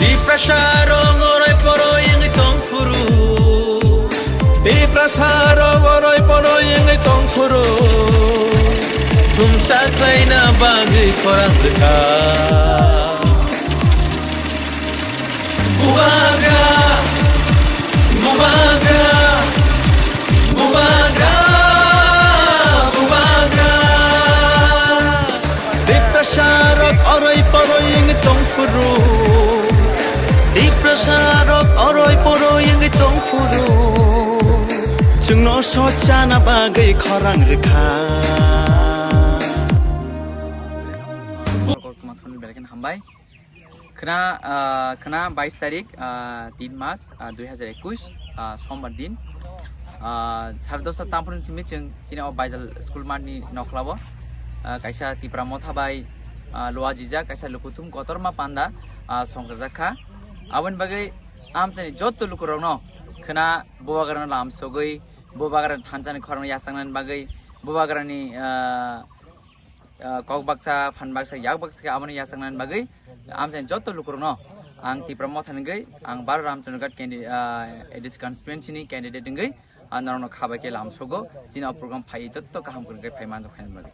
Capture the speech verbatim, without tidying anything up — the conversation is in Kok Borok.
Tiprasa rok oroi poroi wngwi tong phuru. Tiprasa rok oroi poroi wngwi tong phuru. Thumsa khlaina bagwi khorang rwkha. Bubagra, bubagra, bubagra, bubagra. Tiprasa rok oroi poroi wngwi tong phuru. Tiprasa rok oroi poroi wngwi tong phuru. Chwngno sochana bagwi khorang rwkha. Hambai. Khna, ah, khna bais tarik, ah, tin mas, ah, dui hajar ekush, ah, sombar din. Ah, sare dosta tamphru ni simi chwng chini o Baijal school mart ni nokla o, ah, kaisa Tipra Motha bai, ah, lua jijak kaisa lukuthum kotorma panda, ah, songchajak kha. Aboni bagwi amchaini jotto lukurokno khna bubagrano lamsogwi, bubagrani thansa ni khorang yachaknani bagwi, bubagrani, ah, ah, kok baksa, phan baksa, yak baksa khe aboni yachaknani bagwi amchaini jotto lukurokno ang Tipra Motha ni wngwi, ang Baro Ramchandra Ghat candi-, ah, A D C constituency ni candidate wngwi, ah, norokno kha bai khe lamsogo, chini o program phai jotto kaham kwrwng khe phai manjak phaini bagwi.